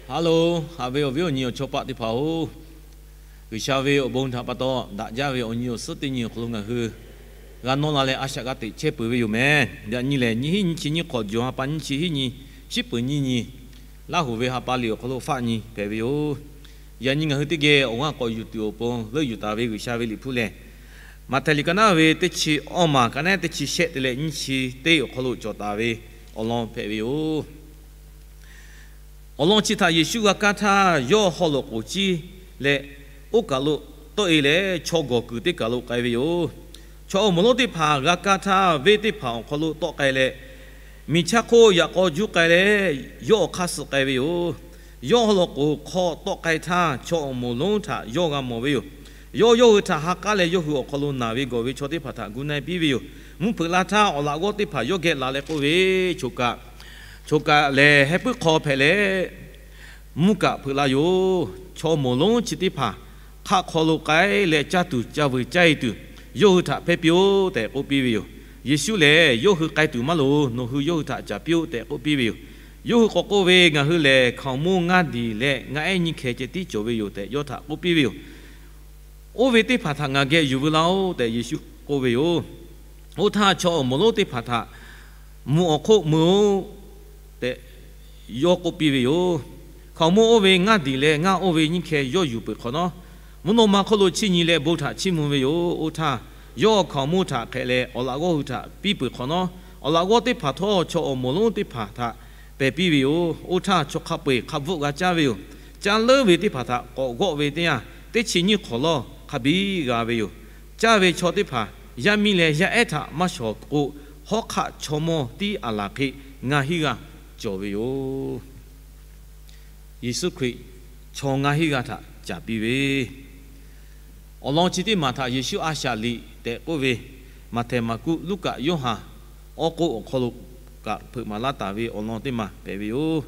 Hello, haꞈ ve awˬ viˉ awˬ nyi awˬ chawˇ paˆ teˇ hpaˍ-oˬ, G'uiˬsha ve awˬ bon htaꞈ pa taw daꞈ jaˇ ve awˬ nyi awˬ suhˉ teˇ nyi awˬ hk'aw lo ngaˬ hui g'a nawˇ la leh a shaꞈ g'a teꞈ chehˇ peuˬ ve yoˬ mehˍ. Yaꞈ nyi lehˬ, nyiˇ hinˉ nyiˇ chi nyiˇ hk'awꞈ, jawˬ ha pa nyiˇ chi hiˉ nyi, shiˉ peuˍ nyiˇ nyi, Laˇ hoˍ ve ha pa liꞈ awˬ hk'aw lo faˆ nyi hpehꞈ ve yoˬ. Yaꞈ nyi ngaˬ hui teˇ geh awˬ g'aˇ k'awꞈ yuˬ tuˬ awˬ pon leuˆ yuˬ taˍ ve G'uiˬsha ve liꞈ hpu lehˬ, Maꞈhtehˍ liꞈ ka naˉ ve teˇ chi awˇ maˬ ka naˉ teˇ chi shehˆ te leh nyiˇ chi teˇ awˬ hk'aw lo cawˬ taˍ ve awˬ lawn hpehꞈ ve yoˬ. Awˬ lawn chi htaꞈ Yeˍsuˆ g'a kaˇ htaˇ, yawˇ haw loꞈ k'oˍ ciˇ leh, oˇ kaˬ lo tawˆ e leh chaw gawˬ kuiˬ teˇ kaˬ lo k'ai ve yoˬ. Chaw awˬ moˍ lonˉ teˇ hpaˍ g'a kaˇ htaˇ, venˇ teˇ hpaˍ awˬ hk'aw lo tawˆ k'ai leh, miˬ chaˇ hk'oˆ yaꞈ k'aw juˇ k'ai leh, yawˇ awˬ hk'aˇ suh k'ai ve yoˬ. Yawˇ haw loꞈ k'oˍ hk'aw tawˆ k'ai htaˇ, chaw awˬ moˍ lonˉ htaꞈ yawˇ g'a mawˬ ve yoˬ. Yawˇ yawˇ hui htaꞈ ha k'aˉ leh, yawˇ hui awˬ hk'aw lo naˬ ve gawˬ ve chaw teˇ hpaˍ htaꞈ gu na-e piˇ ve yoˬ. Mvuhˇ hpeuꞈ la htaˇ, awˬ laꞈ g'awˇ teˇ hpaˍ yawˇ geh laˬ leh k'oˆ ve, Choˬ kaꞈ, choˬ kaꞈ lehˬ, heh puiˉ hk'aw hpehꞈ leh mvuhˇ kaꞈ hpeuꞈ la yoˬ. Chaw moˍ lonˉ chi teˇ hpaˍ hk'aˆ hk'aw lo k'ai leh caˇ tuˬ ca vuiˬ caˇ e tuˬ, yawˇ hui htaꞈ hpehˇ piˇ-oˆ tehꞈ k'oˆ piˇ ve yoˬ. Yeˍsuˆ lehˬ, yawˇ hui k'ai tuˬ maˇ loˍ. Nawˬ hui yawˇ hui htaꞈ caˍ piˇ-oˆ tehꞈ k'oˆ piˇ ve yoˬ. Yawˇ hui k'awꞈ k'oˆ ve, Ngaˬ hui lehˬ hkaoˍmonˇ ngaˇ diˬ leh ngaˇ ehˉ nyiˇ hkeh ceh tiˉ cawˬ ve yoˬ tehꞈ yawˇ htaꞈ k'oˆ piˇ ve yoˬ. Oˇ ve teˇ hpaˍ htaꞈ ngaˬ geh yuˬ veu laˇ-oˆ tehꞈ Yeˍsuˆ k'oˆ ve yoˬ. Oˇ htaˇ, chaw awˬ moˍ lonˉ teˇ hpaˍ htaꞈ mvuh awˬ hk'oˆ mui-oˆ tehꞈ yawˇ k'oˆ piˇ ve yoˬ. Hkaoˍmonˇ oˇ ve ngaˇ diˬ leh ngaˇ oˇ ve nyiˇ hkeh yawˇ yuˬ peuˬ hk'awꞈ nawˉ, mvuhˇ naw ma hk'oˆ lo chiˇ nyi leh bon htaꞈ chiˇ mvuh ve yoˬ. Oˇ htaˇ, yawˇ hkaoˍmonˇ htaꞈ hk'ehꞈ leh awˬ laꞈ g'awˇ hui htaꞈ piˇ peuˬ hk'awꞈ nawˉ, awˬ laꞈ g'awˇ teˇ hpaˍ htawˇ chaw awˬ moˍ lonˉ teˇ hpaˍ htaꞈ pehˬ piˇ ve yoˬ. Oˇ htaˇ, chaw hk'a peu-eˬ hk'a bvuhˆ g'a caˇ ve yoˬ. Caˇ leuˉ ve teˇ hpaˍ htaꞈ k'awꞈ g'awˆ ve teˇ yanˇ, teˇ chi nyiˇ hk'awꞈ lawˇ hk'a biˉ g'a ve yoˬ. Caˇ ve chaw teˇ hpaˍ yaˇ miˇ leh yaˇ ehˉ htaꞈ maˇ shawˍ k'o, hawˉ hk'aˆ chaw mawˇ tiˉ aˬ laˬ hk'e ngaˇ hinˉ g'aˇ cawˬ ve yoˬ. Yeˍsuˆ Hkriꞈ chaw ngaˇ hinˉ g'aˇ htaꞈ caˍ piˇ ve awˬ lawn chi teˇ maˬ htaꞈ Yeˍsuˆ a shaꞈ liꞈ tehꞈ k'oˆ ve, Maꞈhtehˍ, Maˍkuˆ, Luˉkaꞈ, Yoˇhanˬ awˬ k'oˆ awˬ hk'aw lo kaꞈ hpeuꞈ maˍ laˇ taˍ ve awˬ lawn teˇ maˬ hpehꞈ ve yoˬ.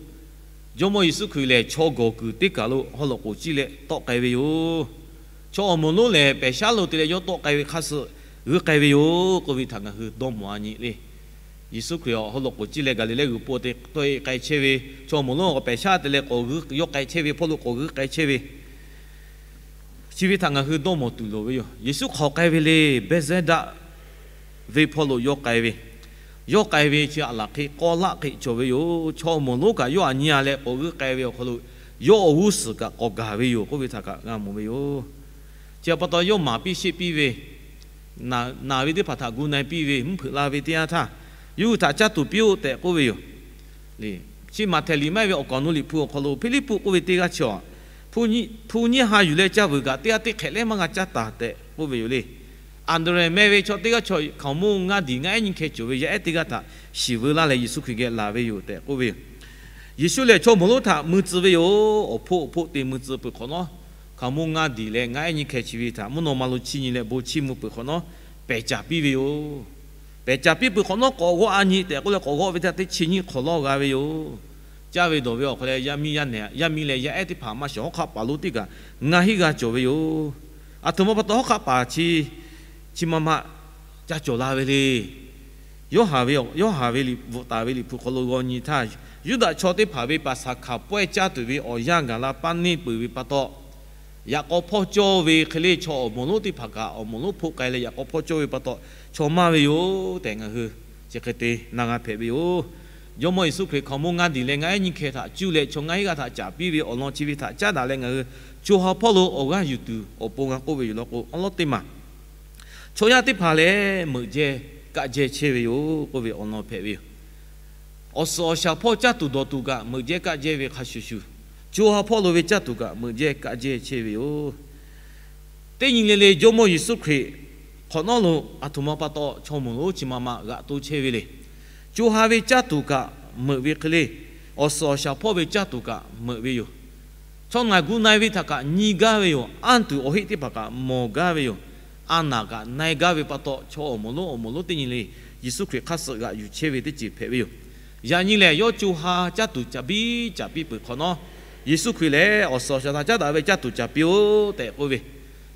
Jawˇmawˇ Yeˍsuˆ Hkriꞈ lehˬ, chaw gawˬ kuiˬ teˇ kaˬ lo haw loꞈ k'oˍ ciˇ leh tawˆ k'ai ve yoˬ. Chaw awˬ moˍ lonˉ lehˬ, pehˬ shaˉ lo te leh yawˇ tawˆ k'ai ve hk'a suh g'uiˇ k'ai ve yoˬ k'oˆ ve htaꞈ ngaˬ hui dawˇ mawˬ a nyi le. Yeˍsuˆ Hkriꞈ awˬ haw loꞈ k'oˍ ciˇ leh Gaˍliˍlehˇ g'uiˬ po te tawˆ e k'ai chehˇ ve, chaw awˬ moˍ lonˉ awˬ k'awꞈ pehˬ shaˉ te leh k'awꞈ g'uiˇ yawˇ k'ai chehˇ ve, hpawˇ lo k'awꞈ g'uiˇ k'ai chehˇ ve, chi ve htaꞈ ngaˬ hui dawˇ mawˬ tuˬ loˍ ve yoˬ. Yeˍsuˆ hk'aw k'ai ve le, Behˇzehˇdaˆ venˇ hpawˇ lo yawˇ k'ai ve, yawˇ k'ai ve chi aˬ laˬ hk'e k'awˇ laˆ hk'e cawˬ ve yoˬ. Chaw awˬ moˍ lonˉ kaꞈ yawˇ aꞈ nyi a leh k'awꞈ g'uiˇ k'ai ve awˬ hk'aw lo, yawˇ awˬ g'uˇ suhˍ kaꞈ k'awꞈ gaˬ ve yoˬ k'oˆ ve htaꞈ kaꞈ g'a mawˬ ve yoˬ. Chi pa taw yawˇ maˍ piˇ sheˆ piˇ ve, naˬ ve teˇ hpaˍ htaꞈ gu na-e piˇ ve, mvuhˇ hpeuꞈ la ve teˇ yanˇ htaˇ, yawˇ hui htaꞈ caˇ tuˬ piˇ-oˆ tehꞈ k'oˆ ve yoˬ. Chi Maꞈhtehˍ liꞈ maˇ heˆ ve awˬ kaˍ awˬ nu liꞈ hpu awˬ hk'aw lo Hpiˇliˇpuˆ k'oˆ ve teˇ g'aˇ chi, hpu nyiˇ ha yuˬ leh caˇ vuiˬ kaꞈ teˇ g'aˇ teˇ hk'ehꞈ leh maˇ g'a caˇ taˍ tehꞈ k'oˆ ve yoˬ le. Aˍdrehˍ meh ve chaw teˇ g'aˇ chaw hkaoˍmonˇ ngaˇ diˬ ngaˇ ehˉ nyiˇ hkeh cawˬ ve yaˇ ehˉ teˇ g'aˇ htaꞈ shiˍ veu laˇ leh Yeˍsuˆ Hkriꞈ geh laˬ ve yoˬ tehꞈ k'oˆ ve yoˬ. Yeˍsuˆ lehˬ chaw moˍ lonˉ htaꞈ mui tcuh ve yoˬ. Awˬ hpoˆ awˬ hpoˆ te mui tcuh peuˬ hk'awꞈ nawˉ, hkaoˍmonˇ ngaˇ diˬ leh ngaˇ ehˉ nyiˇ hkeh chi ve htaꞈ mvuhˇ naw ma lo chiˇ nyi leh bon chiˇ mvuh peuˬ hk'awꞈ nawˉ, pehˬ caˍ piˇ ve yoˬ. Pehˬ caˍ piˇ peuˬ hk'awꞈ nawˉ k'awꞈ g'awˆ a nyi tehꞈ k'oˆ leh k'awꞈ g'awˆ ve teˇ yanˇ teˇ chi nyiˇ hk'awꞈ lawˇ g'a ve yoˬ. Caˇ ve dawˬ ve awˬ hk'aw leh yaˇ miˇ yaˇ nehˬ, yaˇ miˇ leh yaˇ ehˉ teˇ hpaˍ maˇ shawˍ, hawˉ hk'aˆ paˍ lonˉ teˇ kaꞈ ngaˇ hinˉ g'aˇ cawˬ ve yoˬ. Aˬ htoꞈ ma pa taw hawˉ hk'aˆ paˍ chi chi ma ma ca cawˬ la ve le. Yoˇhanˬ ve, Yoˇhanˬ ve liꞈ bvuhꞈ taˍ ve liꞈ hpu hk'aw lo g'aw nyi htaˇ, Yuˇdaꞈ chaw teˇ hpaˍ ve Paˍsaˍhkaˍ pawehˇ caˇ tuˬ ve awˬ yanˇ gaˬ la paˇ neˇ peuˬ ve pa taw, yaꞈ k'aw hpawˇ cawˇ ve hk'e le chaw awˬ moˍ lonˉ teˇ hpaˍ kaꞈ awˬ moˍ lonˉ hpoˆ k'ai leh yaꞈ k'aw hpawˇ cawˇ ve pa taw chaw maˇ ve yoˬ tehꞈ ngaˬ hui chi hk'e te na g'a hpehꞈ ve yoˬ. Jawˇmawˇ Yeˍsuˆ Hkriꞈ hkaoˍmonˇ ngaˇ diˬ leh ngaˇ ehˉ nyiˇ hkeh htaꞈ cuˇ leh chaw ngaˇ hinˉ g'aˇ htaꞈ caˍ piˇ ve awˬ lawn chi ve htaꞈ caˉ daꞈ leh ngaˬ hui co ha hpawˇ lo awˬ g'aˇ yuˬ tuˬ awˬ pon g'a k'oˆ ve yoˬ law k'o, awˉ lawˉ teˇ maˬ chaw yaˇ teˇ hpaˍ lehˬ meuꞈ jehˇ kaˆ jehˇ chehˇ ve yoˬ k'oˆ ve awˬ lawn hpehꞈ ve yoˬ. Awˬ suhˍ awˬ shaˍ hpawˇ caˇ tuˬ dawˬ tuˬ kaꞈ meuꞈ jehˇ kaˆ jehˇ ve hk'a shuˍ shuˍ, co ha hpawˇ lo ve caˇ tuˬ kaꞈ meuꞈ jehˇ kaˆ jehˇ chehˇ ve yoˬ. Teˇ nyi le le Jawˇmawˇ Yeˍsuˆ Hkriꞈ hk'awꞈ nawˉ lo aˬ htoꞈ ma pa taw chaw moˍ lonˉ chi ma ma g'aꞈ to chehˇ ve le. Co ha ve caˇ tuˬ kaꞈ meuꞈ ve hk'e le, awˬ suhˍ awˬ shaˍ hpawˇ ve caˇ tuˬ kaꞈ meuꞈ ve yoˬ. Chaw naˬ gu na-e ve htaꞈ kaꞈ nyi gaˇ ve yoˬ. Anˇ tuˬ awˬ heˆ teˇ hpaˍ kaꞈ mawˬ gaˇ ve yoˬ. A naˬ kaꞈ na-e gaˇ ve pa taw, chaw awˬ moˍ lonˉ awˬ moˍ lonˉ teˇ nyi le Yeˍsuˆ Hkriꞈ hk'aˇ suh g'aꞈ yuˬ chehˇ ve teˇ ceuˬ hpehꞈ ve yoˬ. Yaꞈ nyi lehˬ, yawˇ co ha caˇ tuˬ caˍ biˇ caˍ piˇ peuˬ hk'awꞈ nawˉ, Yeˍsuˆ Hkriꞈ lehˬ awˬ suhˍ awˬ shaˍ htaꞈ caˉ daꞈ ve caˇ tuˬ caˍ piˇ-oˆ tehꞈ k'oˆ ve,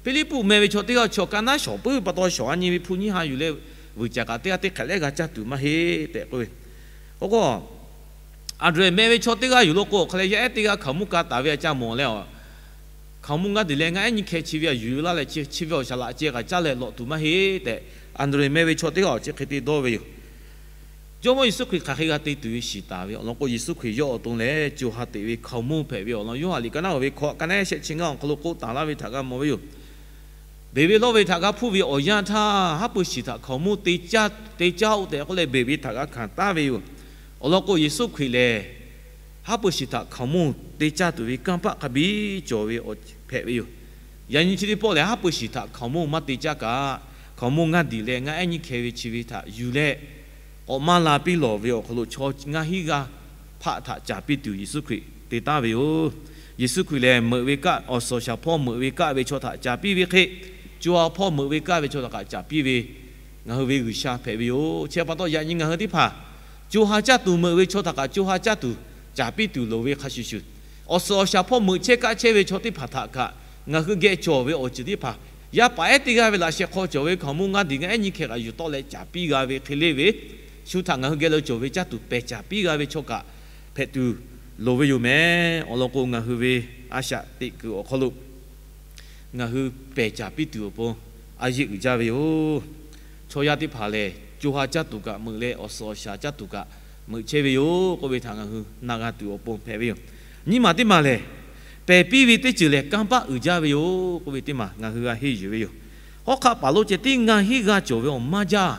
Hpiˇliˇpuˆ meh ve chaw teˇ g'aˇ chaw ka naˉ shawˍ puiˉ ve pa taw shawˍ a nyi ve hpu nyiˇ ha yuˬ leh vuiˬ caˍ kaꞈ teˇ g'aˇ teˇ hk'ehꞈ leh g'a caˇ tuˬ maˇ heˆ tehꞈ k'oˆ ve. K'o k'o, Anˍdrehˍ meh ve chaw teˇ g'aˇ yuˬ lo k'o, hk'aˬ leh yaˇ ehˉ teˇ g'aˇ hkaoˍmonˇ ka taˍ ve a ca mawˬ leh, hkaoˍmonˇ ngaˇ diˬ leh ngaˇ ehˉ nyiˇ hkeh chi ve a yuˬ laˇ leh, chi ve awˬ shaˍ laꞈ ceh kaꞈ caˇ leh lawꞈ tuˬ maˇ heˆ tehꞈ, Anˍdrehˍ meh ve chaw teˇ g'aˇ awˬ chi hk'e te dawˇ ve yoˬ. Jawˇmawˇ Yeˍsuˆ Hkriꞈ hk'aˬ hk'e g'a te tuˬ ve shiˍ taˍ ve awˬ lawn k'o, Yeˍsuˆ Hkriꞈ yawˇ awˬ to lehˬ co ha teꞈ ve hkaoˍmonˇ hpehꞈ ve awˬ lawn Yoˇhanˬ liꞈ ka naˉ oˇ ve hkawꞈ ka naˉ shehˆ chi ngaˇ awˬ hk'aw lo k'oˆ taˍ laˇ ve htaꞈ g'a mawˬ ve yoˬ. Beˬ ve lawˇ ve htaꞈ g'a hpuˇ ve awˬ yanˇ htaˇ, haˉ pui shiˍ htaꞈ hkaoˍmonˇ te caˇ oˆ tehꞈ k'oˆ leh beˬ ve htaꞈ g'a hkanˍ taˍ ve yoˬ. Awˬ lawn k'o, Yeˍsuˆ Hkriꞈ lehˬ haˉ pui shiˍ htaꞈ hkaoˍmonˇ te caˇ tuˬ ve kanˇ paˆ hk'a biˇ cawˬ ve awˬ hpehꞈ ve yoˬ. Yaꞈ nyi chi teˇ pawˆ lehˬ, haˉ pui shiˍ htaꞈ hkaoˍmonˇ maˇ te caˇ kaꞈ, hkaoˍmonˇ ngaˇ diˬ leh ngaˇ ehˉ nyiˇ hkeh ve chi ve htaꞈ yuˬ leh, k'awꞈ maˇ la piˇ lawˬ ve awˬ hk'aw lo chaw ngaˇ hinˉ g'aˇ hpaˆ htaꞈ caˍ piˇ tuˬ Yeˍsuˆ Hkriꞈ te taˍ ve yoˬ. Yeˍsuˆ Hkriꞈ lehˬ meuꞈ ve kaˆ, awˬ suhˍ awˬ shaˍ hpawˇ meuꞈ ve kaˆ ve chaw htaꞈ caˍ piˇ ve hk'e, co ha hpawˇ meuꞈ ve kaˆ ve chaw htaꞈ kaꞈ caˍ piˇ ve ngaˬ hui ve G'uiˬsha hpehꞈ ve yoˬ. Chi pa taw yaꞈ nyi ngaˬ hui teˇ hpaˍ co ha caˇ tuˬ meuꞈ ve chaw htaꞈ kaꞈ co ha caˇ tuˬ caˍ piˇ tuˬ loˍ ve hk'a shuˍ shuˍ, awˬ suhˍ awˬ shaˍ hpawˇ meuꞈ chehˇ kaˆ chehˇ ve chaw teˇ hpaˍ htaꞈ kaꞈ ngaˬ hui geh cawˬ ve awˬ ceuˬ teˇ hpaˍ, yaˇ paˍ ehˉ teˇ g'aˇ ve laꞈ sheh hk'aw cawˬ ve hkaoˍmonˇ ngaˇ diˬ ngaˇ ehˉ nyiˇ hkeh kaꞈ yuˬ tawˆ leh caˍ piˇ g'a ve hk'e le ve, shu htaꞈ ngaˬ hui geh lo cawˬ ve caˇ tuˬ pehˬ caˍ piˇ g'a ve chaw kaꞈ hpehꞈ tuˬ loˍ ve yoˬ meh. Awˬ lawn k'o, ngaˬ hui ve a shaꞈ teꞈ kuiˬ awˬ hk'aw lo ngaˬ hui pehˬ caˍ piˇ tuˬ awˬ pon a yeˆ uiˍ jaˇ ve yoˬ. Chaw yaˇ teˇ hpaˍ lehˬ, co ha caˇ tuˬ kaꞈ meuꞈ leh, awˬ suhˍ awˬ shaˍ caˇ tuˬ kaꞈ meuꞈ chehˇ ve yoˬ k'oˆ ve htaꞈ ngaˬ hui na g'a tuˬ awˬ pon hpehꞈ ve yoˬ. Nyiˇ maˬ teˇ maˬ lehˬ, pehˬ piˇ ve teˇ ceuˬ lehˬ kanˇ paˆ uiˍ jaˇ ve yoˬ k'oˆ ve teˇ maˬ ngaˬ hui g'a henˇ yuˬ ve yoˬ. Hawˉ hk'aˆ paˍ lonˉ ceh tiˉ ngaˇ hinˉ g'aˇ cawˬ ve awˬ maˇ jaˇ.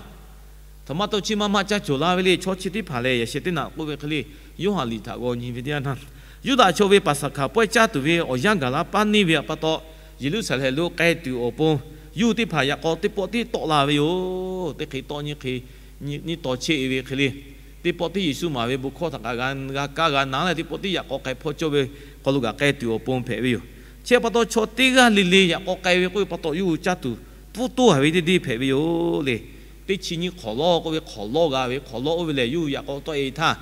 Htaꞈ ma taw chi ma ma ca cawˬ la ve le. Chaw chi teˇ hpaˍ lehˬ, yaꞈ sheh teˇ naꞈ k'oˆ ve hk'e le, Yoˇhanˬ liꞈ htaꞈ g'aw nyi ve teˇ yanˇ htaˇ, Yuˇdaꞈ chaw ve Paˍsaˍhkaˍ pawehˇ caˇ tuˬ ve awˬ yanˇ gaˬ la paˇ neˇ ve pa taw, Yeˍruˆsaˍlehnˍ lo k'ai tuˬ awˬ pon, yuˇ teˇ hpaˍ yaꞈ k'aw teˇ pawˆ tiˉ tawˆ la ve yoˬ. Teˇ hk'e tawˆ nyiˇ hk'e, nyiˇ tawˇ chehˇ ve hk'e le, teˇ pawˆ tiˉ Yeˍsuˆ maˍ ve bon hkawˇ htaꞈ kaꞈ g'a kaˇ g'a na leh, teˇ pawˆ tiˉ yaꞈ k'aw k'ai hpawˇ cawˇ ve hk'aw lo kaꞈ k'ai tuˬ awˬ pon hpehꞈ ve yoˬ. Chi pa taw chaw teˇ g'aˇ le le yaꞈ k'aw k'ai ve k'oˆ ve pa taw, yawˇ hui caˇ tuˬ pfuhˇ toˇ a ve teˇ deˇ hpehꞈ ve yoˬ le. Teˇ chi nyiˇ hk'awˍ lawˇ k'oˆ ve hk'awˍ lawˇ g'a ve hk'awˍ lawˇ oˇ ve lehˬ, yawˇ hui yaꞈ k'aw tawˆ e htaˇ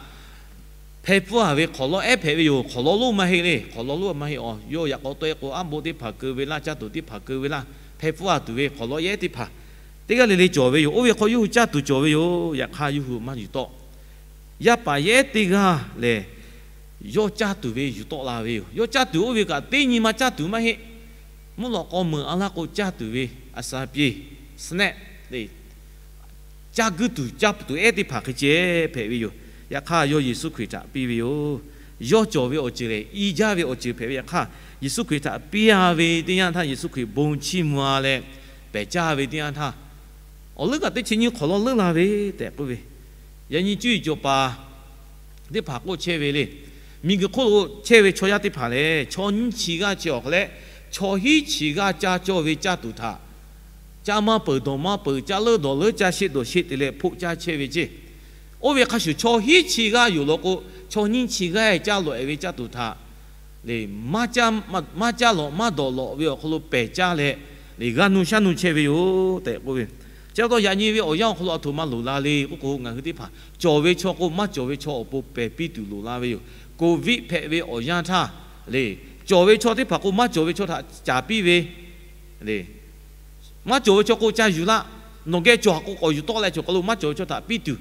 hpehˇ pfuhˇ a ve hk'awˍ lawˇ ehˉ hpehꞈ ve yoˬ. Hk'awˍ lawˇ lonˉ maˇ heˆ le. Hk'awˍ lawˇ lonˉ maˇ heˆ. Awˬ, yawˇ yaꞈ k'aw tawˆ e k'o, aˉ bon teˇ hpaˍ keu ve laˇ, caˇ tuˬ teˇ hpaˍ keu ve laˇ, hpehˇ pfuhˇ a tuˬ ve hk'awˍ lawˇ ehˉ teˇ hpaˍ teˇ g'aˇ le le cawˬ ve yoˬ. Oˇ ve hk'aw yawˇ hui caˇ tuˬ cawˬ ve yoˬ. Yaꞈ hk'aˇ yawˇ hui maˇ yuˬ tawˆ. Yaˇ paˍ yehˉ teˇ g'aˇ lehˬ, yawˇ caˇ tuˬ ve yuˬ tawˆ la ve yoˬ. Yawˇ caˇ tuˬ oˇ ve kaꞈ teˇ nyi ma caˇ tuˬ maˇ heˆ. Mvuhˇ lawꞈ k'aw meuꞈ a laˇ k'o caˇ tuˬ ve a sha pyeˇ, snack le, caˇ guiˇ tuˬ caˇ tuˬ ehˉ teˇ hpaˍ hk'e ceh hpehꞈ ve yoˬ. Yaꞈ hk'aˇ yawˇ Yeˍsuˆ Hkriꞈ htaꞈ piˇ ve yoˬ. Yawˇ cawˬ ve awˬ ceuˬ lehˬ, i jaˇ ve awˬ ceuˬ hpehꞈ ve yaꞈ hk'aˇ, Yeˍsuˆ Hkriꞈ htaꞈ piˇ a ve teˇ yanˇ htaˇ, Yeˍsuˆ Hkriꞈ bon chiˇ mvuh a leh pehˬ caˇ ve teˇ yanˇ htaˇ, awˬ leuˉ kaꞈ teˇ chi nyiˇ hk'awˍ lawˇ leuˉ la ve tehꞈ k'oˆ ve, yaꞈ nyi cuˇ yiˍ cawˬ paˍ teˇ hpaˍ k'oˆ chehˇ ve le. Miˬguiˬ hk'oˆ lo chehˇ ve chaw yaˇ teˇ hpaˍ lehˬ, chaw nyiˇ chi g'aˇ chi awˬ hk'aw leh, chaw hiˉ chi g'aˇ caˇ cawˇ ve caˇ tuˬ htaꞈ, caˇ maˇ peuˬ dawˬ maˇ peuˬ, caˇ leuˉ dawˬ leuˉ, caˇ sheˆ dawˬ sheˆ te leh hpoˆ caˇ chehˇ ve ceˇ. Oˇ ve hk'a shuˍ chaw hiˉ chi g'aˇ yoˬ law k'o, chaw nyiˇ chi g'aˇ caˇ lawꞈ e ve caˇ tuˬ htaꞈ le, maˇ caˇ lawꞈ maˇ dawˬ lawꞈ ve awˬ hk'aw lo pehˬ caˇ leh, le g'a nu shaˉ nu chehˇ ve yoˬ tehꞈ k'oˆ ve. Chi pa taw yaꞈ nyi ve awˬ yanˇ awˬ hk'aw lo a htoꞈ ma loˍ la le k'oˆ k'o, ngaˬ hui teˇ hpaˍ cawˬ ve chaw k'o maˇ cawˬ ve chaw awˬ pon pehˬ piˇ tuˬ loˍ la ve yoˬ. Covid hpehꞈ ve awˬ yanˇ htaˇ le, cawˬ ve chaw teˇ hpaˍ k'o maˇ cawˬ ve chaw htaꞈ caˍ piˇ ve le. Maˇ cawˬ ve chaw k'o ca yuˬ laˇ, nawˬ geh cawˬ a k'o k'awꞈ yuˬ tawˆ leh cawˬ hk'aw lo maˇ cawˬ ve chaw htaꞈ piˇ tuˬ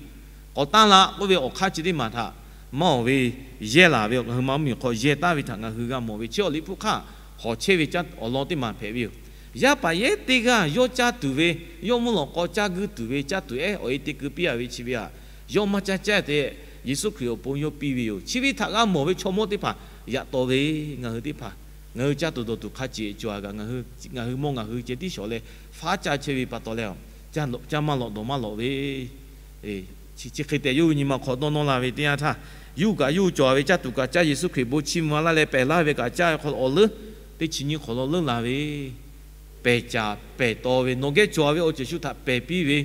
k'awꞈ tanˇ la k'oˆ ve awˬ hk'aˇ chi teˇ maˬ htaꞈ maˇ awˬ ve yehˇ laˬ ve ngaˬ hui maˇ miˬ hk'aw yehˇ taˍ ve htaꞈ ngaˬ hui g'a mawˬ ve. Chi awˬ liꞈ hpu hk'aˇ hawˬ chehˇ ve awˬ lawn teˇ maˬ hpehꞈ ve yoˬ. Yaˇ paˍ yehˉ teˇ g'aˇ yawˇ caˇ tuˬ ve, yawˇ mvuhˇ lawꞈ k'aw caˇ guiˇ tuˬ ve caˇ tuˬ ehˉ awˬ e te keu piˇ a ve chi ve htaꞈ yawˇ maˇ caˇ caˇ tehꞈ, Yeˍsuˆ Hkriꞈ awˬ pon yawˇ piˇ ve yoˬ. Chi ve htaꞈ g'a mawˬ ve chaw mawˇ teˇ hpaˍ yaꞈ taw ve, ngaˬ hui teˇ hpaˍ ngaˬ hui caˇ tuˬ dawˬ tuˬ hk'a ceꞈ cawˬ a kaꞈ, ngaˬ hui mawˇ ngaˬ hui ceh tiˉ shawˍ leh faˉ caˇ chehˇ ve pa taw leh, caˇ maˇ lawꞈ dawˬ maˇ lawꞈ ve chi hk'e tehꞈ yawˇ hui nyi ma hk'aw dawˇ nawˇ la ve teˇ yanˇ htaˇ, yawˇ hui kaꞈ yawˇ hui cawˬ a ve caˇ tuˬ kaꞈ caˇ, Yeˍsuˆ Hkriꞈ bon chiˇ mvuh laˇ leh pehˬ laˇ ve kaꞈ caˇ ve hk'aw lo awˬ leuˉ teˇ chi nyiˇ hk'awˍ lawˇ leuˉ la ve, pehˬ caˍ pehˬ taw ve, nawˬ geh cawˬ a ve awˬ ceuˬ shu htaꞈ pehˬ piˇ ve,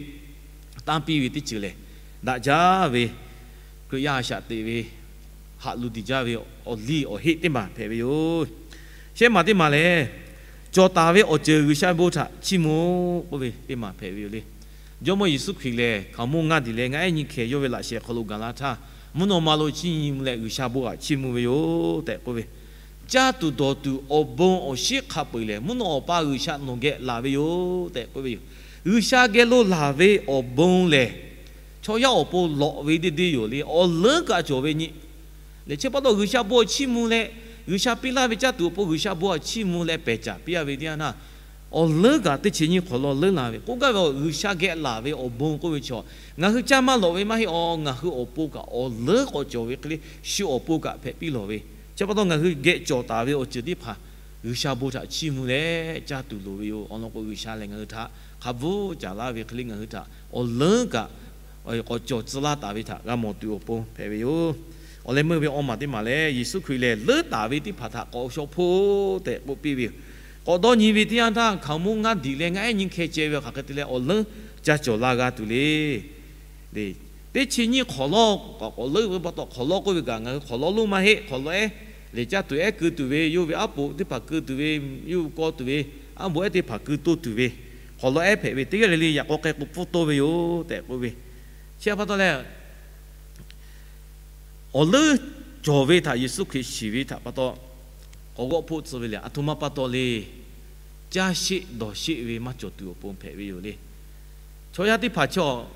tanˇ piˇ ve teˇ ceuˬ lehˬ, daꞈ jaˇ ve Hkriꞈ yaˇ a shaꞈ teꞈ ve haꞈ lu diˬ jaˇ ve awˬ liˇ awˬ heˆ teˇ maˬ hpehꞈ ve yoˬ. Shehˇ maˬ teˇ maˬ lehˬ, cawˬ taˍ ve awˬ ceuˬ G'uiˬsha bon htaꞈ chiˇ mvuh k'oˆ ve teˇ maˬ hpehꞈ ve yoˬ le. Jawˇmawˇ Yeˍsuˆ Hkriꞈ lehˬ hkaoˍmonˇ ngaˇ diˬ leh ngaˇ ehˉ nyiˇ hkeh yawˇ ve laꞈ shehˍ hk'aw lo gaˬ la htaˇ, mvuhˇ naw ma lo chiˇ nyi mvuh leh G'uiˬsha bon htaꞈ chiˇ mvuh ve yoˬ tehꞈ k'oˆ ve, caˇ tuˬ dawˬ tuˬ awˬ bon awˬ shiˉ hk'a peu-eˬ lehˬ, mvuhˇ naw Awˬ pa G'uiˬsha nawˬ geh laˬ ve yoˬ tehꞈ k'oˆ ve yoˬ. G'uiˬsha geh lo laˬ ve awˬ bon lehˬ, chaw yaˇ awˬ pon lawꞈ ve deˇ deˇ yoˬ le. Awˬ leuˉ kaꞈ cawˬ ve nyi Chi pa taw G'uiˬsha bon awˬ chiˇ mvuh leh, G'uiˬsha piˇ laˇ ve caˇ tuˬ awˬ pon G'uiˬsha bon awˬ chiˇ mvuh leh pehˬ caˍ piˇ a ve teˇ yanˇ htaˇ, awˬ leuˉ kaꞈ teˇ chi nyiˇ hk'awˍ law leuˉ la ve k'oˆ gaˇ ve, G'uiˬsha geh laˬ ve awˬ bon k'oˆ ve chaw, ngaˬ hui caˇ maˇ lawꞈ ve maˇ heˆ. Awˬ, ngaˬ hui awˬ pon kaꞈ awˬ leuˉ k'awꞈ cawˬ ve hk'e le, shu awˬ pon kaꞈ hpehꞈ piˇ lawˬ ve. Chi pa taw ngaˬ hui geh cawˬ taˍ ve awˬ ceuˬ teˇ hpaˍ G'uiˬsha bon htaꞈ chiˇ mvuh leh caˇ tuˬ loˍ ve yoˬ. Awˬ lawn k'o, G'uiˬsha lehˬ ngaˬ hui htaꞈ hk'a bvuhˇ caˍ laˇ ve hk'e le, ngaˬ hui htaꞈ awˬ leuˉ kaꞈ k'awꞈ cawˬ tcuh laˇ taˍ ve htaꞈ g'a mawˬ tuˬ awˬ pon hpehꞈ ve yoˬ. Awˬ leh meuˇ ve awˇ maˬ teˇ maˬ lehˬ, Yeˍsuˆ Hkriꞈ lehˬ leuˉ taˍ ve teˇ hpaˍ htaꞈ k'awꞈ shaw hpoˆ tehꞈ k'oˆ piˇ ve yoˬ. K'awꞈ dawˇ nyi ve teˇ yanˇ htaˇ, hkaoˍmonˇ ngaˇ diˍ leh ngaˇ ehˉ nyiˇ hkeh ceh ve awˬ hk'aˬ hk'e te leh awˬ leuˉ ca cawˬ la g'a tuˬ le. Teˇ chi nyiˇ hk'awˍ lawˇ k'awꞈ leuˉ ve pa taw, hk'awˍ lawˇ k'oˆ ve kaꞈ ngaˬ hui hk'awˍ lawˇ lonˉ maˇ heˆ. Hk'awˍ lawˇ ehˉ lehˬ, caˇ tuˬ ehˉ keu tuˬ ve, yawˇ ve aˉ poꞈ teˇ hpaˍ keu tuˬ ve, yawˇ kawˇ tuˬ ve, aˉ poꞈ ehˉ teˇ hpaˍ keu toˇ tuˬ ve, hk'awˍ lawˇ ehˉ hpehꞈ ve teˇ g'aˇ le le yaꞈ k'aw k'ai k'o pfuhˇ tawˇ ve yoˬ tehꞈ k'oˆ ve. Chi pa taw lehˬ, awˬ leuˉ cawˬ ve htaꞈ Yeˍsuˆ Hkriꞈ shiˍ ve htaꞈ pa taw, k'awꞈ g'awˆ hpoˆ tcuh ve lehˬ, aˬ htoꞈ ma pa taw le. Caˇ sheˆ dawˬ sheˆ ve maˇ cawˬ tuˬ awˬ pon hpehꞈ ve yoˬ le. Chaw yaˇ teˇ hpaˍ chaw,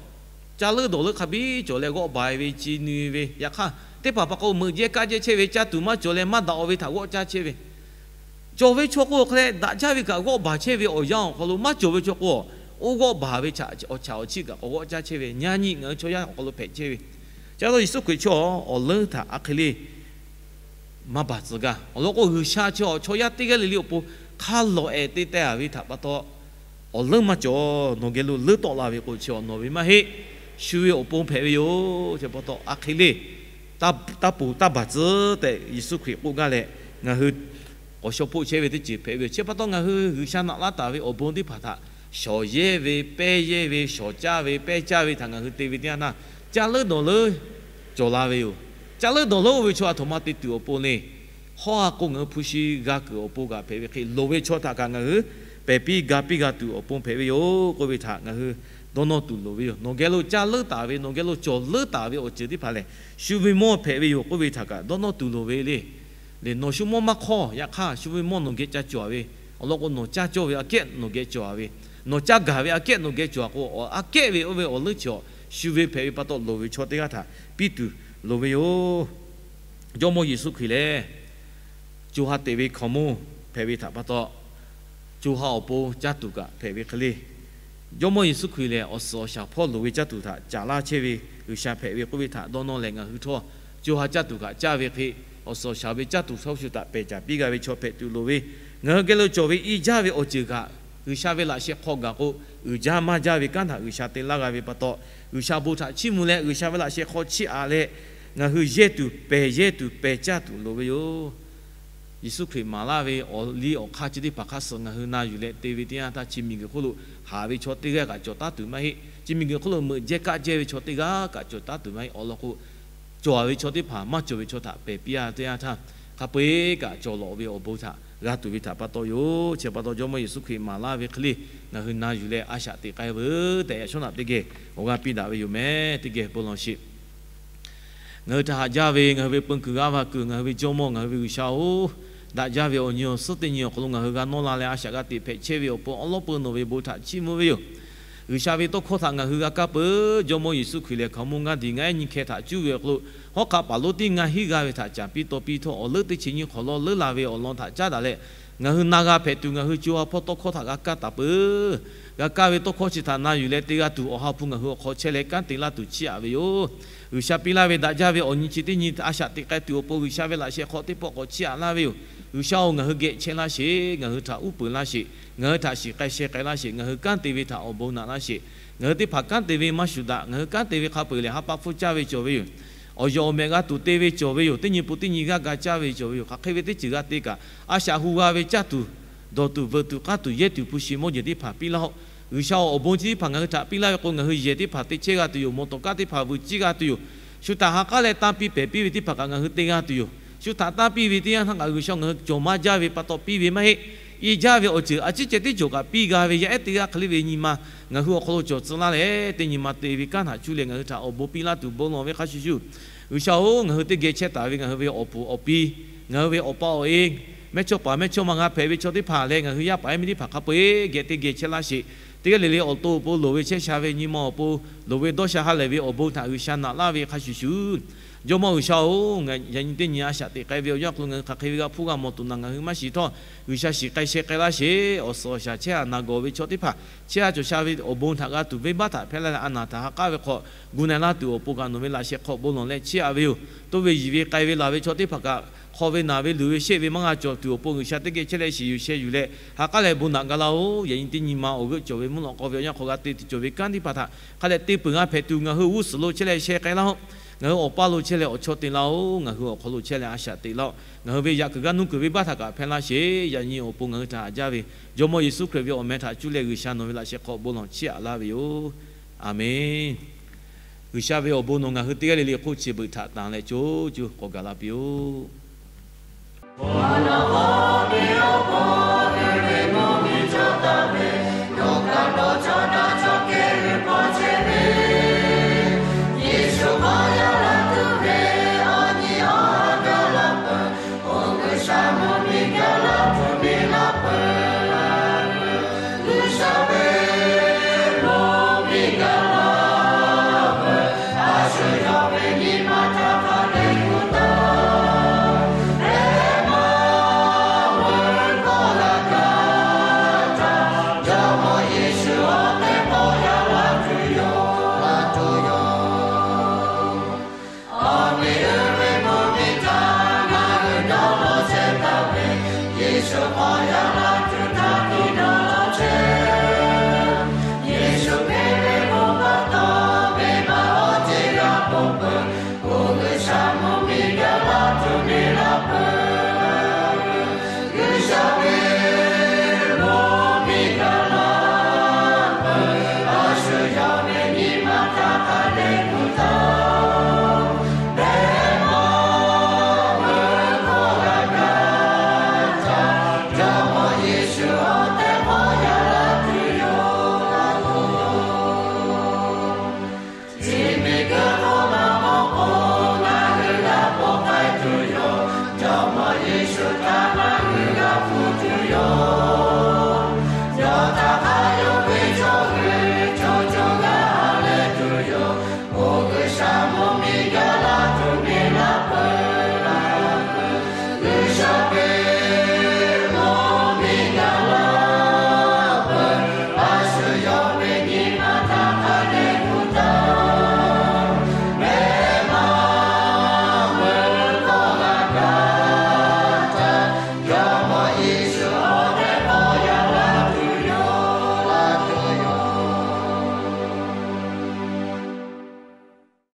caˇ leuˉ dawˬ leuˉ hk'a biˇ cawˬ leh g'awˆ baˬ ve, ci nui ve, yaꞈ hk'aˇ teˇ hpaˍ pa k'o meuꞈ jehˇ kaˆ jehˇ chehˇ ve, caˇ tuˬ maˇ cawˬ leh maˇ daꞈ-aw ve htaꞈ g'awˆ caˇ chehˇ ve. Cawˬ ve chaw k'o hk'e leh daꞈ jaˇ ve kaꞈ g'awˆ baˬ chehˇ ve awˬ yanˇ awˬ hk'aw lo maˇ cawˬ ve chaw k'o, oˇ g'awˆ baˬ ve chaw, awˬ chaw awˬ chiˇ kaꞈ k'awꞈ g'awˆ caˇ chehˇ ve, nyaˇ nyi ngaˬ hui chaw yaˇ awˬ hk'aw lo hpehꞈ chehˇ ve. Chi pa taw Yeˍsuˆ Hkriꞈ chaw awˬ leuˉ htaꞈ aˬ hk'e le maˇ baˬ tcuh gaˇ. Awˬ lawn k'o, G'uiˬsha chi chaw yaˇ teˇ g'aˇ le le awˬ pon hk'a lawˬ ehˍ te teh a ve htaꞈ pa taw, awˬ leuˉ maˇ cawˬ. Nawˬ geh lo leuˉ tawˆ la ve k'o, chi awˬ nawˬ ve maˇ heˆ, shu ve awˬ pon hpehꞈ ve yoˬ. Chi pa taw aˬ hk'e le taˇ poˬ taˇ baˬ tcuh tehꞈ Yeˍsuˆ Hkriꞈ k'oˆ gaˇ leh, ngaˬ hui k'awꞈ shaw hpoˆ chehˇ ve teˇ ceuˬ hpehꞈ ve yoˬ. Chi pa taw ngaˬ hui G'uiˬsha naꞈ laˇ taˍ ve awˬ bon teˇ hpaˍ htaꞈ shawˍ yehˇ ve, pehˇ yehˇ ve, shawˍ caˇ ve, pehˇ caˇ ve htaꞈ ngaˬ hui te ve teˇ yanˇ htaˇ, caˇ leuˉ dawˬ leuˉ cawˬ la ve yoˬ. Caˇ leuˉ dawˬ leuˉ oˇ ve chaw aˬ htoꞈ ma te tuˬ awˬ pon le. Hawˉ ha k'o ngaˬ hui hpu shi g'a kuiˬ awˬ pon kaꞈ hpehꞈ ve hk'e, loˍ ve chaw htaꞈ kaꞈ ngaˬ hui pehˬ piˇ ga piˇ g'a tuˬ awˬ pon hpehꞈ ve yoˬ k'oˆ ve htaꞈ ngaˬ hui dawˇ nawˇ tuˬ loˍ ve yoˬ. Nawˬ geh lo caˇ leuˉ taˍ ve, nawˬ geh lo cawˬ leuˉ taˍ ve awˬ ceuˬ teˇ hpaˍ lehˬ, shu ve mawˇ hpehꞈ ve yoˬ k'oˆ ve htaꞈ kaꞈ dawˇ nawˇ tuˬ loˍ ve le. Lehˬ, nawˬ shu mawˇ maˇ hk'awˇ, yaꞈ hk'aˇ shu ve mawˇ nawˬ geh ca cawˬ ve. Awˬ lawn k'o, nawˬ caˇ cawˇ ve aꞈ kehˉ nawˬ geh cawˬ a ve, nawˬ caˇ gaˬ ve aꞈ kehˉ nawˬ geh cawˬ a k'o, aꞈ kehˉ ve oˇ ve awˬ leuˉ chi awˬ shu ve hpehꞈ ve pa taw, loˍ ve chaw teˇ g'aˇ htaꞈ piˇ tuˬ loˍ ve yoˬ. Jawˇmawˇ Yeˍsuˆ Hkriꞈ lehˬ, co ha teꞈ ve hkaoˍmonˇ hpehꞈ ve htaꞈ pa taw, co ha awˬ pon caˇ tuˬ kaꞈ hpehꞈ ve hk'e le. Jawˇmawˇ Yeˍsuˆ Hkriꞈ lehˬ, awˬ suhˍ awˬ shaˍ hpawˇ loˍ ve caˇ tuˬ htaꞈ caˍ laˇ chehˇ ve G'uiˬsha hpehꞈ ve k'oˆ ve htaꞈ dawˇ nawˇ leh, ngaˬ hui htawˇ co ha caˇ tuˬ kaꞈ caˇ ve hk'e, awˬ suhˍ awˬ shaˍ ve caˇ tuˬ htaꞈ shu htaꞈ pehˬ caˍ piˇ g'a ve chaw hpehꞈ tuˬ loˍ ve, ngaˬ hui geh lo cawˬ ve i jaˇ ve awˬ ceuˬ kaꞈ, G'uiˬsha ve laꞈ sheh hk'aw gaˬ k'o, uiˍ jaˇ maˇ jaˇ ve kanˉ htaꞈ G'uiˬsha te laˇ g'a ve pa taw, G'uiˬsha bon htaꞈ chiˇ mvuh leh G'uiˬsha ve laꞈ sheh hk'aw chiˇ aꞈ leh, ngaˬ hui yehˇ tuˬ pehˬ, yehˇ tuˬ pehˬ caˇ tuˬ loˍ ve yoˬ. Yeˍsuˆ Hkriꞈ maˍ laˇ ve awˬ liˇ awˬ hk'aˇ chi teˇ hpaˍ hk'a suh ngaˬ hui na yuˬ leh te ve teˇ yanˇ htaˇ, chi miˬguiˬ hk'oˆ lo haˍ ve chaw teˇ g'aˇ kaꞈ cawˬ taˉ tuˬ maˇ heˆ. Chi miˬguiˬ hk'oˆ lo meuꞈ jehˇ kaˆ jehˇ ve chaw teˇ g'aˇ kaꞈ cawˬ taˉ tuˬ maˇ heˆ. Awˬ lawn k'o, cawˬ ve chaw teˇ hpaˍ maˇ cawˬ ve chaw htaꞈ pehˬ piˇ a teˇ yanˇ htaˇ, hk'a peu-eˬ kaꞈ cawˬ lawꞈ ve awˬ bon htaꞈ g'a tuˬ ve htaꞈ pa taw yoˬ. Chi pa taw Jawˇmawˇ Yeˍsuˆ Hkriꞈ maˍ laˇ ve hk'e le, ngaˬ hui na yuˬ leh a shaꞈ teꞈ k'ai veuˬ tehꞈ yaꞈ shawˉ naꞈ teˇ geh awˬ g'aˇ piˇ daꞈ ve yoˬ meh. Teˇ geh bon lawˬ sheˍ. Ngaˬ hui htaꞈ haꞈ jaˇ ve ngaˬ hui ve peun kuiˬ g'aˇ va kuiˬ, ngaˬ hui ve Jawˇmawˇ, ngaˬ hui ve G'uiˬsha-oˬ, daꞈ jaˇ ve awˬ nyi awˬ suhˉ teˇ nyi awˬ hk'aw lo ngaˬ hui g'a nawˇ la leh a shaꞈ g'a teꞈ hpehꞈ chehˇ ve awˬ pon awˉ lawˉ peu nawˬ ve bon htaꞈ chiˇ mvuh ve yoˬ. G'uiˬsha ve tawˇ hkawˇ htaꞈ ngaˬ hui g'a kaˇ peuˬ. Jawˇmawˇ Yeˍsuˆ Hkriꞈ lehˬ, hkaoˍmonˇ ngaˇ diˍ ngaˇ ehˉ nyiˇ hkeh htaꞈ cuˇ ve awˬ hk'aw lo, hawˉ hk'aˆ paˍ lonˉ tiˉ ngaˇ hinˉ g'aˇ ve htaꞈ caˍ piˇ taw piˇ htawˇ, awˬ leuˉ teˇ chi nyiˇ hk'awꞈ lawˇ leuˉ la ve awˬ lawn htaꞈ caˉ daꞈ leh, ngaˬ hui na g'a hpehꞈ tuˬ ngaˬ hui co ha hpawˇ tawˇ hkawˇ htaꞈ g'a kaˇ taˍ peuˬ. G'a kaˇ ve tawˇ hkawˇ chi htaꞈ na yuˬ leh te g'a tuˬ, Awˬ ha hpu ngaˬ hui awˬ hk'aw chehˇ leh kanˉ te laˇ tuˬ chiˇ aꞈ ve yoˬ. G'uiˬsha piˇ laˇ ve daꞈ jaˇ ve awˬ nyi chi teˇ nyi a shaꞈ teꞈ k'ai tuˬ awˬ pon G'uiˬsha ve laꞈ sheh hk'aw teˇ pawˆ k'awꞈ chiˇ aꞈ laˇ ve yoˬ. G'uiˬsha-oˬ, ngaˬ hui geh chehˇ laˇ sheˍ. Ngaˬ hui htaꞈ uˉ peunˍ laˇ sheˍ. Ngaˬ hui htaꞈ shiˍ k'ai sheh k'ai laˇ sheˍ. Ngaˬ hui kanˉ te ve htaꞈ awˬ bon naꞈ laˇ sheˍ. Ngaˬ hui teˇ hpaˍ kanˉ te ve maˇ shuˍ daꞈ. Ngaˬ hui kanˉ te ve hk'a peu-eˬ lehˬ, ha pa hpfuhˇ caˇ ve cawˬ ve yoˬ. Awˬ yawˬ awˬ mehꞈ g'a tuˬ te ve cawˬ ve yoˬ. Teˇ nyi pun teˇ nyi g'aˇ ga caˇ ve cawˬ ve yoˬ. Hk'aˬ hk'e ve teˇ ceuˬ g'a te kaꞈ, a shaꞈ hu g'a ve caˇ tuˬ, dawˬ tuˬ, veuꞈ tuˬ, k'aˉ tuˬ, yehˇ tuˬ, hpu shi mawˇ jehˬ teˇ hpaˍ piˇ laˇ-oˆ. G'uiˬsha-oˬ, awˬ bon chi teˇ hpaˍ ngaˬ hui htaꞈ piˇ laˇ ve k'o, ngaˬ hui yehˬ teˇ hpaˍ te chehˇ g'a tuˬ yoˬ. Mawˬ tawˍ kaˉ teˇ hpaˍ vuiˬ ciˇ g'a tuˬ yoˬ. Shu htaꞈ ha k'aˉ leh tanˇ piˇ pehˬ piˇ ve teˇ hpaˍ kaꞈ ngaˬ hui te g'a tuˬ yoˬ. Shu htaꞈ tanˇ piˇ ve teˇ yanˇ htaˇ kaꞈ G'uiˬsha ngaˬ hui cawˬ maˇ jaˇ ve pa taw piˇ ve maˇ heˆ. I jaˇ ve awˬ ceuˬ a ciˉ ceh tiˉ cawˬ kaꞈ piˇ g'a ve yaˇ ehˉ teˇ g'aˇ hk'e le ve nyi ma ngaˬ hui awˬ hk'aw lo cawˬ tcuh laˇ leh, teˇ nyi ma te ve kanˉ htaꞈ cuˇ leh ngaˬ hui htaꞈ awˬ bon piˇ laˇ tuˬ bon lawˬ ve hk'a shuˍ shuˍ, G'uiˬsha-oˬ, ngaˬ hui teˇ geh chehˇ taˍ ve ngaˬ hui ve awˬ puˍ awˬ pi, ngaˬ hui ve awˬ pa awˬ e, mehˇchawˇ paˍ mehˇchawˇma g'a hpehꞈ ve chaw teˇ hpaˍ leh ngaˬ hui yaˇ paˍ yaˇ miˇ teˇ hpaˍ hk'a peu-eˬ geh teˇ geh chehˇ laˇ sheˍ. Teˇ g'aˇ le le awˬ to awˬ pon loˍ ve chehˇ sha ve nyi ma awˬ pon loˍ ve dawˇ sha ha lehˬ ve awˬ bon htaꞈ G'uiˬsha naꞈ laˇ ve hk'a shuˍ shuˍ, Jawˇmawˇ G'uiˬsha-oˬ, yaꞈ nyi teˇ nyi a shaꞈ teꞈ k'ai ve awˬ yanˇ awˬ hk'aw lo ngaˬ hui hk'aˬ hk'e ve g'a hpuˇ g'a mawˬ tuˬ naˬ ngaˬ hui maˇ shiˍ htawˇ, G'uiˬsha shiˍ k'ai sheh k'ai laˇ sheˍ. Awˬ suhˍ awˬ shaˍ chehˇ a naˬ gawˬ ve chaw teˇ hpaˍ chehˇ a cawˬ sha ve awˬ bon htaꞈ g'a tuˬ venˇbaˆ htaꞈ hpehˇ laˇ leh a naˬ htaꞈ ha k'aˉ ve hk'aw gu na e laˇ tuˬ awˬ pon kaꞈ nawˬ ve laꞈ sheh hk'aw bon lawˬ leh chiˇ aꞈ ve yoˬ. Toˇ ve yiˬ ve k'ai ve laˬ ve chaw teˇ hpaˍ kaꞈ hk'aw ve naˬ ve luˬ ve sheˆ ve maˇ g'a cawˬ tuˬ awˬ pon G'uiˬsha teˇ geh chehˇ leh shiˍ yuˬ sheh yuˬ leh ha k'aˉ leh bon naꞈ ga laˇ-oˬ. Yaꞈ nyi teˇ nyi ma awˬ g'euˆ cawˬ ve mvuhˇ lawꞈ k'aw ve awˬ yanˇ hk'aw g'a te tuˬ cawˬ ve kanˉ teˇ hpaˍ htaꞈ hk'a dehꞈ te peuˬ g'a hpehꞈ tuˬ ngaˬ hui g'uˇ suhˍ lo chehˇ leh sheh k'ai laˇ-oˆ. Ngaˬ hui awˬ paˇ lo chehˇ leh awˬ chawˇ te laˇ-oˆ. Ngaˬ hui awˬ hk'aw lo chehˇ leh a shaꞈ teꞈ laˇ-oˆ. Ngaˬ hui ve yaꞈ kuiˬ g'aˇ nuˇ kuiˬ venˇbaˆ htaꞈ kaꞈ hpehˇ laˇ sheˍ. Yaꞈ nyi awˬ pon ngaˬ hui htaꞈ haꞈ jaˇ ve Jawˇmawˇ Yeˍsuˆ Hkriꞈ ve awˬ meh htaꞈ cuˇ leh G'uiˬsha nawˬ ve laꞈ sheh hk'aw bon lawˬ chiˇ aꞈ laˇ ve yoˬ. Aˬmenˍ. G'uiˬsha ve awˬ bon nawˬ ngaˬ hui teˇ g'aˇ le le hk'oˆ chi beuꞈ htaꞈ tanˍ leh co co k'awꞈ gaˬ la piˇ-oˆ.